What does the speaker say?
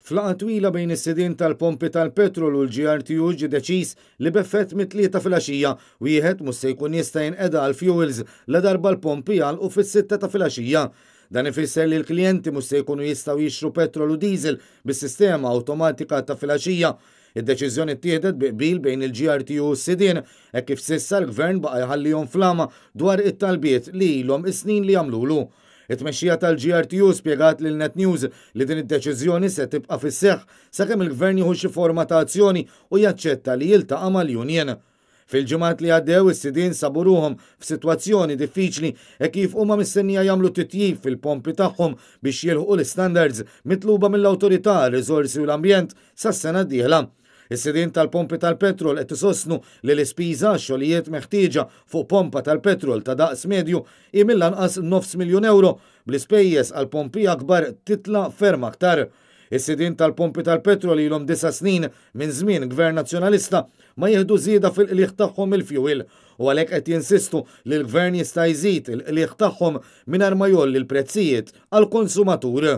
F'laqgħa twila bejn is-sidien tal-pompi tal-petrol u l-GRTU ġie deċiż li b'effett mit-Tlieta filgħaxija, wieħed mhux se jkun jista' jinqeda għall-fuels ladarba l-pompi jagħlqu fis-sitta ta' filgħaxija. Dan ifisser li l-klijenti mhux se jkunu jistgħu jixtru petrol u diesel bis-sistema awtomatika ta' filgħaxija. Id-deċiżjoni ttieħdet bi qbil bejn il-GRTU u s-sidien hekk kif s'issa l-Gvern baqa' jħallihom fl-għama dwar it-talbiet li ilhom is-snin li jagħmlulu. It-tmexxija tal-GRTU spjegat lil Net News li din id-deċiżjoni se tibqa' fis-seħħ sakemm il-Gvern jieħu xi forma ta' azzjoni u jaċċetta li jiltaqa' mal-union. Fil-ġimgħat li għaddew is-sidien sabu ruħhom f'sitwazzjoni diffiċli hekk kif huma mistennija jagħmlu titjib fil-pompi tagħhom biex jilħqu l-istandards mitluba mill-Awtorità għar-Riżorsi u l-Ambjent sas-sena d-dieħla. Is-sidien tal-pompi tal-petrol qed isostnu li l-ispiża għax-xogħlijiet meħtieġa fuq pompa tal-petrol ta' daqs medju hi mill-anqas nofs miljun ewro, bl-ispejjeż għal pompi akbar titla' ferm aktar. Is-sidien tal-pompi tal-petrol ilhom disa' snin minn żmien Gvern Nazzjonalista ma jieħdu żieda fil-qligħ tagħhom mill-fjuwil u għalhekk qed jinsistu li l-Gvern jista' jżid il-qligħ tagħhom mingħajr ma jgħolli l-prezzijiet għall-konsumatur.